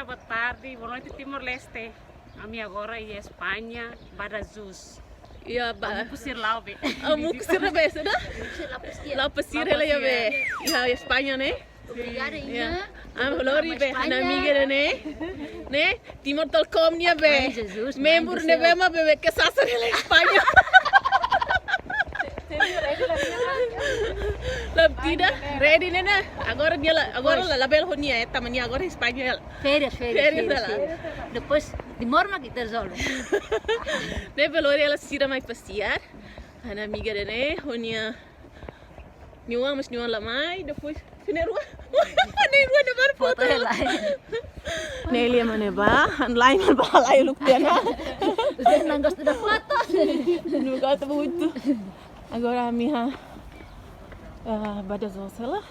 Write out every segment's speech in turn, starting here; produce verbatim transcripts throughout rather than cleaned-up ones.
Boa tarde, boa noite, Timor-Leste. Ami agora iha España, Badajoz. Iha ba- Ami kusir la'o be. Ami kusir la'o be, sudah? La'o kusir hela iha be. Iha España ne'e. Obrigada, Ina. Ami lori be, ha'u-nia amiga ne'e. Ne'e, Timor Telecom nian be. Ai, Jesus, membru ne'ebé mak be, be kesasar hela España. Labele, ready ne'e ona. Agora nia la, agora la, labele ho nia, eh, tanba nia agora España. Férias, férias, férias, férias, férias. Depois de morma que resolve. Ne'ebé lori hela sira mai pasiar. Ha'u-nia amiga ne'e, ho nia, nia oan, mas nia oan la mai, depois, sira na'in-rua. Na'in-rua ne'ebá foto. Foto hela. Ne'e lia mana ba, online mana ba, lai luk tiha ona. Você não gosta da foto? Não gosta muito. Agora ami iha, ah, Badajoz hela.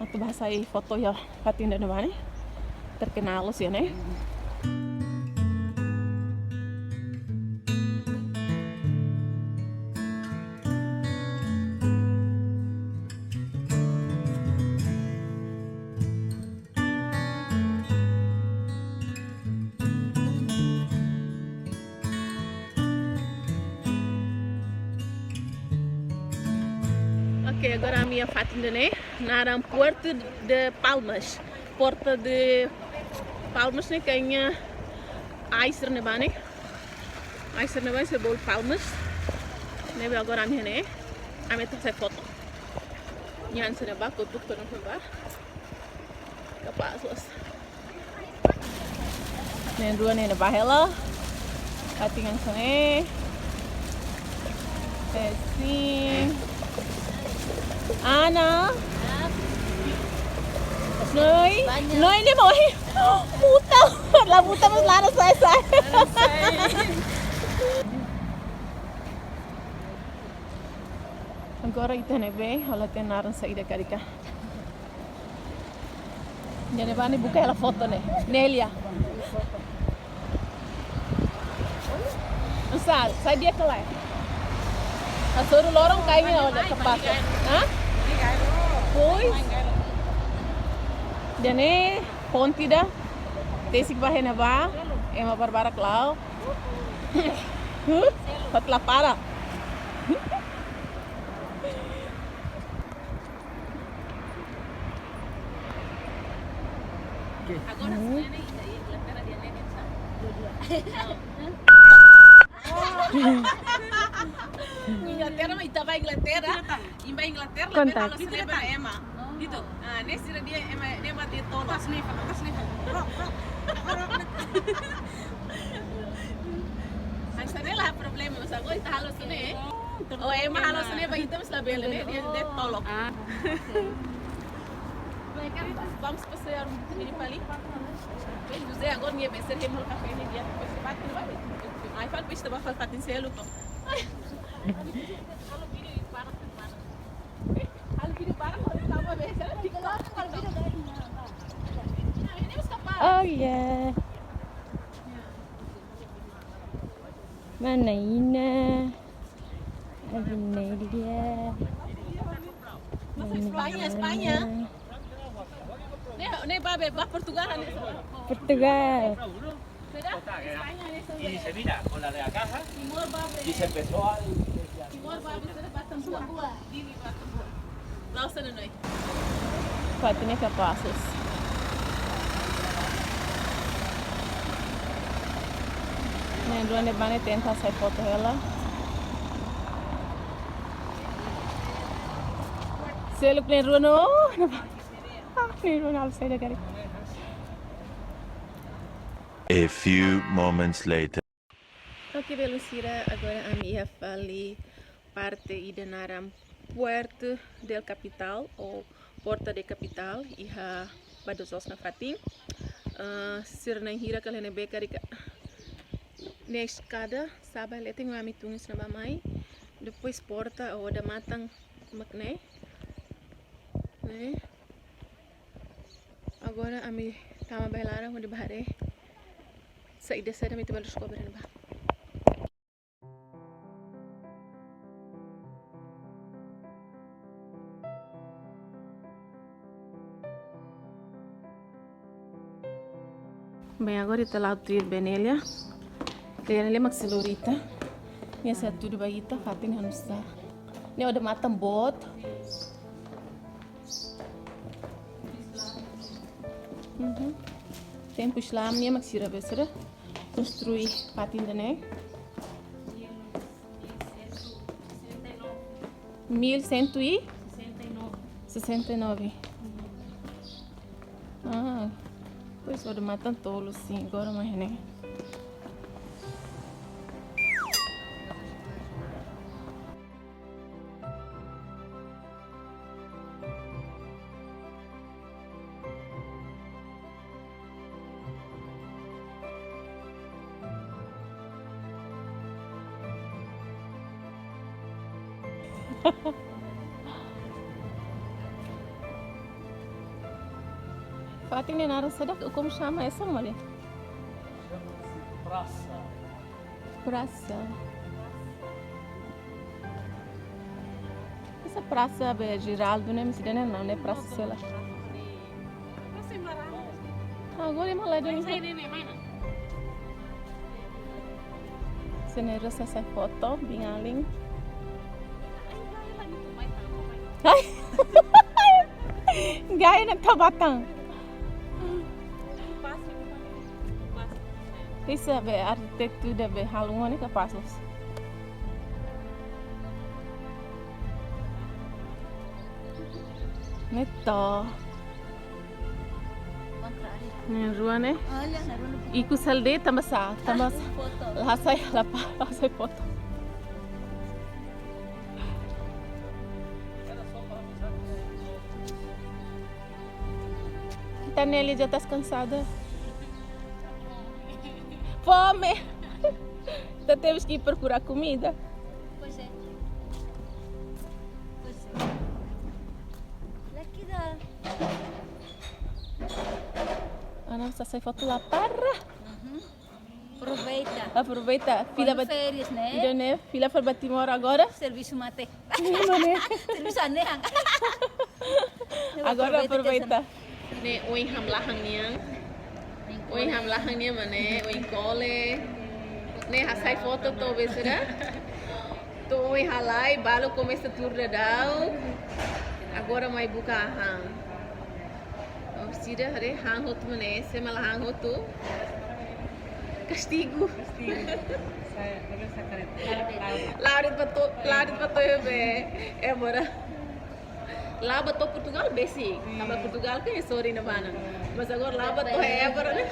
Atu bá hasai foto iha fatin ida-ne'ebá ne'e. Terkenal loos iha ne'e. Oke, agora ami iha fatin ida-ne'e, naran Puerto de Palmas. Porta de Palmas ne'e kayaknya ais ne'ebá ne'e. Ais ne'ebá ne'e sira bolu Palmas. Ne'ebé agora ami iha ne'e. Ami atu hasai foto. Nia hanesan ne'ebá, kotuk kono ne'ebá. Kapás loos. Na'in-rua ne'e bá hela. Fatin hanesan ne'e. Pesin. Ana. Noi. España. Noi ne'e mai. Muta. La muta mas la na sai sai. Agora ita ne'ebé, halo ten naran saida karik ka. Ida-ne'ebá ne'e buka hela foto ne'e. Ne'e lia. Usal, sai dia kelai. Hasoru loron kayaknya udah kepake. Hah? Pois. Ida-ne'e ponte ida. Tesi ba iha ne'ebá. Ema barbarak la'o. Huh? Hot la para. Oke. Agora, hmm, se ne'e ita iha Inglaterra, dia ne'e, ne'e, sa? Dua-dua. Inglaterra, mas ita bá Inglaterra. Ita bá Inglaterra, kontak. Labele halo snefa ba ema. Itu. Ah, ne'e sira dehan ema, ne'e ema dehan tolok. Tas nefa, tas nefa. Rok, rok. Rok, rok. Hanesan ne'e la problema, mas agora ita halo snefa. Oh, ema halo snefa ba ita, mas labele, ne'e dehan, dehan tolok. Ah, oke. Vamos passear um bocadinho para ali. Bem, José, agora nia bá ser hemu kafé ne'e dia, depois se bate, não vai ver. Ai, fala para isto, vai falar para o Tinselo. Ai. Halo vídeo para, para. Halo vídeo para, para, para, para. Oh, yeah. Mana Ina? Abinelia. España, España. Ne'e, ne'e bá be, bá Portugal, ne'e. Portugal. Será? España, ne'e. Y se mira con la de acá, ¿ah? Timor bá be. Y se empezó al... Timor bá be, será bá Tambua. Tambua. Dili bá Tambua. La'o sana, Noi. Fatin ne'e kapás loos. Na'in-rua ne'ebá ne'e tenta hasai foto hela. Seluk na'in-rua no. Ah, na'in-rua no, saida karik. A few moments later. Oke, belun sira, agora ami iha fali parte ida naran Puerto del Capital ou Porta de Capital, iha Badajoz nafatin. Ah, sira na'in hira ka ne'ebé karik ka. Ne'e eskada, sa'e ba leten ami tun iha ne'ebá mai. Depois porta ou odamatan mak ne'e. Ne'e. Agora ami tama ba iha laran hodi bá haree saida saida mak ita bá deskobre iha ne'ebá. Bem, agora ita la'o tuir Benélia. Benélia mak sei lori ita. Nia sei hatudu ba ita fatin hanusá. Ne'e odamatan boot. Uhum. Tempu Islam nian mak sira be sira konstrui fatin ida-ne'e. Mil cento e sessenta e nove. Ah, pois odamatan tolu sin, agora mais, né? Fatin ne'e naran saida, como chama essa, Mole? Chama-se Praça. Praça. Essa praça be Geraldo, né? Mas não, né? Praça, sei lá. Agora é malai dulu. Sira ne'e rasik hasai foto, biin alin. Ai. Gaya na tabatan. Ida be arkitektu ida be halo ne'e kapás loos. Ne'e to. Ne'e rua ne'e. Ikus hela de'it tanba sá, tanba sá. La hasai, la pa, la hasai foto. Ita Nélia já está cansada. Fome! Então temos que ir procurar comida. Pois é. Pois é. Daqui dá. Ah, não, só sai foto lá para. Uhum. Aproveita. Aproveita. Fila ba férias, né? Ida ne'e, fila fali ba Timor agora. Servisu mate. Servisu hanehan. Agora aproveita. Ne'e oin hamlahan nian. Oin hamlahan nian, mana? Oin kole. Ne'e hasai foto to'o be sira. To'o oin halai, balu komesa tuur daudaun. Agora mai buka han. Orsida haree han hotu, mana? Se ema la han hotu, kastigu. Kastigu. Sai, dulu sakaret. La'o de'it ba to'o, la'o de'it ba to'o be. Ema ora. La'o ba to'o Portugal besik. Tanba Portugal kan iha sorin ne'ebá ona. Mas agora la'o ba to'o Évora ne'e.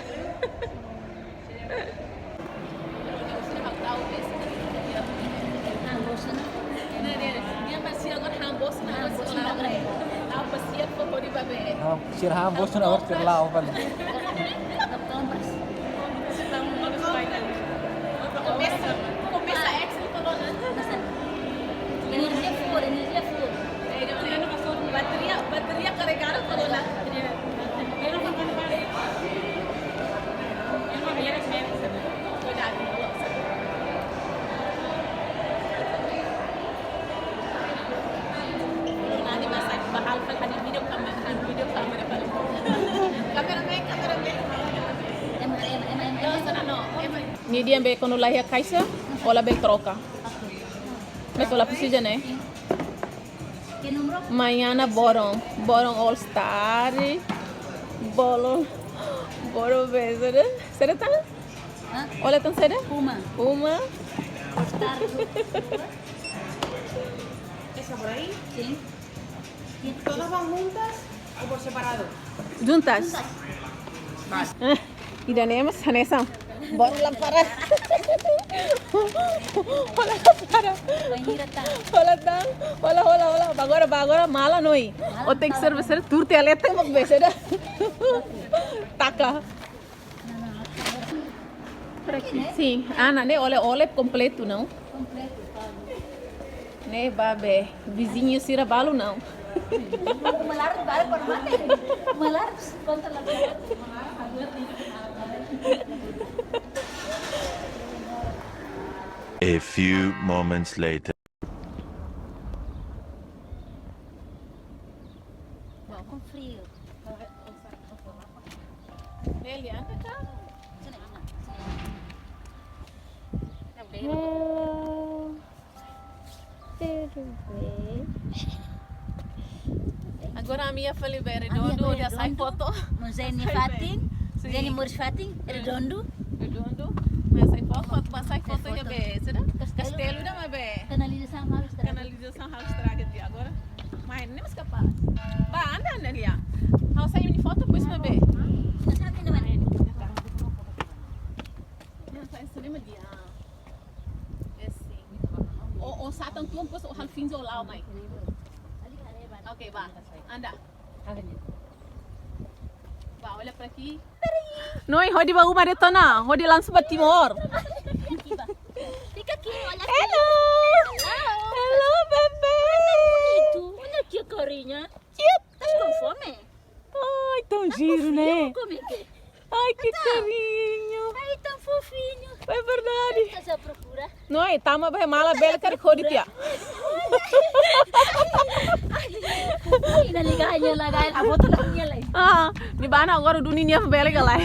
Ah, sira han bosu na hora sira la'o fali. Komesa, komesa action falou, né? Enerjia full, enerjia full. Bateria, bateria carregada falou, né? Nia dehan be kuandu la iha kaixa, hola be troka. Mas hola presiza, né? Mañana boron, boron All Star, boron, boron be, saida? Saida tan? Hah? Hola tan saida? Uma. Uma. All Star. Esa por ahí? Sim. ¿Todas van juntas o por separado? Juntas. Juntas. Ida-ne'e mós hanesan. Bora la para. Hola la para. Bainhira tan. Hola tan. Hola, hola, hola. Ba agora, ba agora mala no iha. Mala, o tenke mala. Ser, ser turte aleta mak be saida. Taka. Por aqui. Sim. Ah, ne'e ole-ole kompletu, não? Kompletu, tá. Ne'e ba be viziñu sira balu, não? Malar, para mate. Malar, conta lá. A few moments later. Bom, com frio. Ele anda cá. Hello. Tudo bem? Agora ami iha fali be Redondo, ami iha be hodi hasai Redondo, foto. Mas é Hasai be. Fatin, sin. Zeni moris fatin, Redondo. Redondo. Mas hasai foto, foto, mas hasai foto iha be, saida? Kastelu. Kastelu ida maibé kanalizasaun halo estraga. Kanalizasaun halo estraga tiha agora. Mas ne'e mós kapás. Bá, anda, anda, lia. Ha'u hasai imi-nia foto, depois maibé. Ita sai iha ne'ebá? Ita sai iha ne'ebá? É sim. Ó, ó, sá tan tuan, depois ó halo finje ó la'o mai. Ok, bá. Anda. Bá, olha pra aqui. Peraí. Não, hodi bá uma retona, hodi langsung bá Timor. Fica aqui, olha aqui. Hello. Hello. Hello, bebé. Bonito. Olha aqui a carinha. Cute. Estás com fome? Ai, tão giro, né? Fofinho, como é que é? Ai, que carinho. Ai, tão fofinho. É verdade. Estás à procura? Não é? Tama be mala bele kari kodi tiha. Ai, na liga, nia laga, a bota na minha lei. Ah, ni bana agora duni nia bele galai.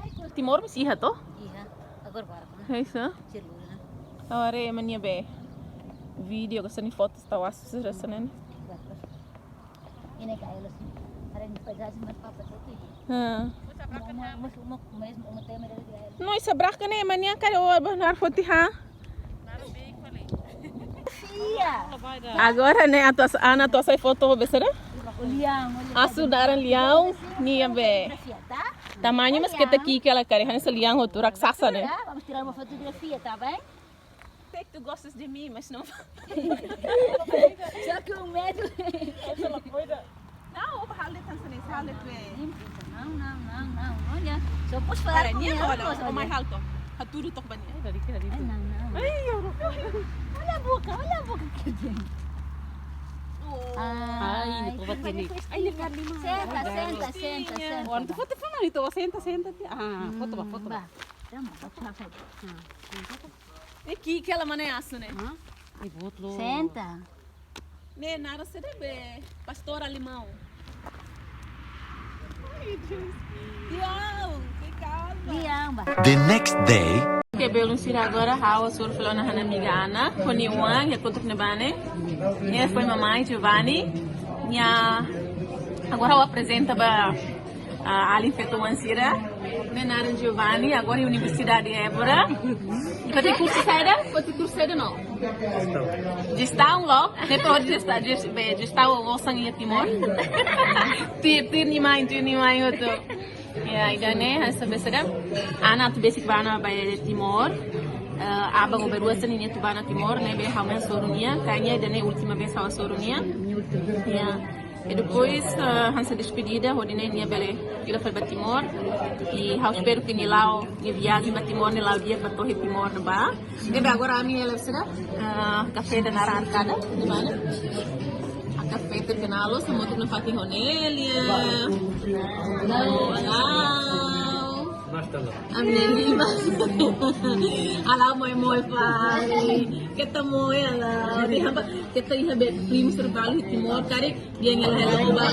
Ai, Deus. Timor mós iha to? Iha. Agora para. É isso? Celular. Agora é mania be. Vídeo, ke seni foto, está lá, se já se nem. Ini kayak lo sih. Ada di pajar sama papa tuh. Ha. Uma, uma, uma, uma, uma tema dari dia. No, esa braka ne'e, mania kari o abah nar foti ha. Iya. Agora ne'e atu hasai, Ana atu hasai foto be saida? Liaun, liaun. Hasoru dalan liaun, nia be. Fotografia, tá? Tamañu mós keta ki'ik hela kari, hanesan liaun hotu raksasa ne'e. Ya, vamos tirar uma fotografia, tá bem? Sei que tu gostas de mim, mas não. Só que o medo. Não, o halo tan sini, halo tu. Não, não, não, não. Olha, só posso falar com ele. Olha, o mais alto. Hatudu tok bani. Ai, não, não. Ai, eu não. Olha a boca, olha a boca que tem. Ai, não vou bater nele. Ai, ele quer demais. Senta, senta, senta, senta. Agora tu foto fama, tu senta, senta. Ah, foto ba, foto ba. Vamos, vamos, vamos. Ah, senta. É ki'ik hela mana hasoru ne'e? Hã? Ai, boot loos. Senta. Ne'e naran saida be? Pastor alemão. Ai, Deus. Liaun, que calma. Liaun, bá. The next day. Ok, belun sira, agora ha'u hasoru fali ona ha'u-nia amiga Ana, ho nia oan, iha kotuk ne'ebá ne'e. Nia foin mamai Giovanni. Nia agora ha'u aprezenta ba ah, alin feto-oan sira. Ne'e naran Giovanni, agora iha Universidade Évora. Foti kursu saida? Foti kursu saida no? Gestaun. Gestaun loos. Ne'e pro gesta-, gest-, be, gestaun osan iha Timor. Tuir, tuir nia mai, tuir nia mai hotu. Ya, ida-ne'e, hanesan be saida. Ana atu besik bá ona ba Timor. Eh, aban ou be rua hanesan ne'e nia atu bá ona Timor, ne'ebé ha'u mak hasoru nia. Kayaknya ida-ne'e última vez ha'u hasoru nia. Ya. I depois, ah, hanesan despedida, hodi nune'e nia bele fila fali ba Timor. I ha'u espera katak nia la'o, nia viajen ba Timor ne'e la'o di'ak ba to'o iha Timor ne'ebá. Ne'ebé agora ami hela saida, ah, kafé da Naran Arkada, di mana? Ah, kafé terkenal loos, hamutuk nafatin ho Nélia. Halo, halo. Ami-nia liman. Halo, moe-moe fali. Keta moe, halo. Iha be, keta iha be primu sira balu iha Timor, karik dehan hela hela ba.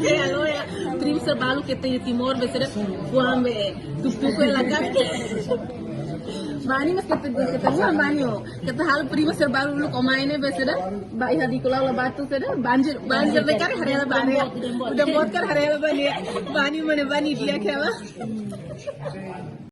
Halo ya. Primu sira balu keta iha Timor, be saida, kuan be. Tuk-tuk hela kan. Bani mós keta, keta kuan bani o. Keta halo primu sira balu uluk o mai ne'e be saida. Ba iha di kulau la batu saida. Banjir, banjir be karik haree hela bani. Udan boot karik haree hela bani. Bani mana bani di'ak hela.